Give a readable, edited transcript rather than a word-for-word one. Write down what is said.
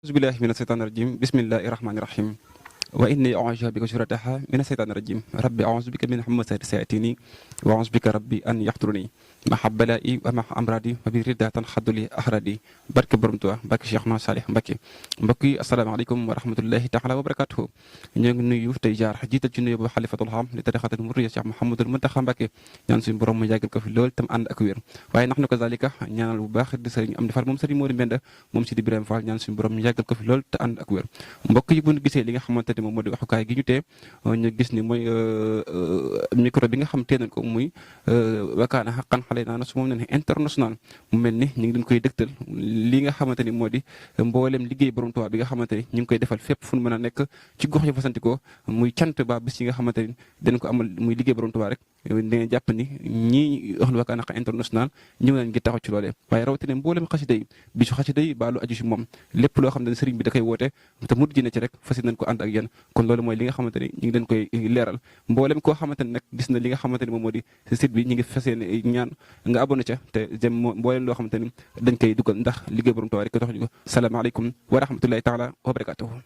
أعوذ بالله من الشيطان الرجيم بسم الله الرحمن الرحيم وإني أعوذ بك شرتها من الشيطان الرجيم ربي أعوذ بك من همزات الشياطين وأعوذ بك ربي أن يحضرني مع بلائي ومع أمراضي وبردة تنحد لي أحرادي barke borom Tuubaa barke Cheikhna Salih Mbacké mbokk yi asalaamaaleykum wa rahmatullahi taala wa barakatuhu ñoo ngi nuyu tey jaar jiital ci nuyu ba xalifatul xam li tarixatul murriya Cheikh Mouhamadul Muntaxa Mbacké ñaan suñu borom mu yàggal ko fi lool tam ànd ak wér waaye nax na ko zalika ñaanal bu baax di sëriñ am defal moom sëriñ Modou Mbenda moom si di Ibrahima Fall ñaan suñu borom mu yàggal ko fi lool te ànd ak wér mbokk yi bu ñu gisee li nga xamante ne moom moo di waxukaay gi ñu tee ñu gis ni mooy micro bi nga xam tee nañ ko muy wakaana xaqan xale naa na su moom ne international mu mel ni ñu ngi leen koy dëgtal li nga xamante ni moo di mboolem liggéey borom Tuubaa bi nga xamante ni ñu ngi koy defal fépp fu ñu mën a nekk ci gox yu fasantikoo muy cant ba bis yi nga xamante ni dañ ko amal muy liggéey borom Tuubaa rek dangeen jàpp ni ñii wax lu wakaana xaqan international ñëw nañ ngi taxaw ci loolee waaye rawatina mboolem xasida yi bisu xasida yi baalu aju si moom lépp loo xam ne sëriñ bi da koy woote te mujj na ci rek fas nañ ko ànd ak yéen kon loolu mooy li nga xamante ni ñu ngi leen koy leeral mboolem koo xamante ni nag gis na li nga xamante ni moom moo di site bi ñu ngi fas yéene ñaan nga abonné ca te jëm mboolem loo xamante ni dañ koy dugal ndax liggéey borom Tuubaa rek ko tax ñu ko salaamaaleykum wa rahmatullahi taala wa barakatuhu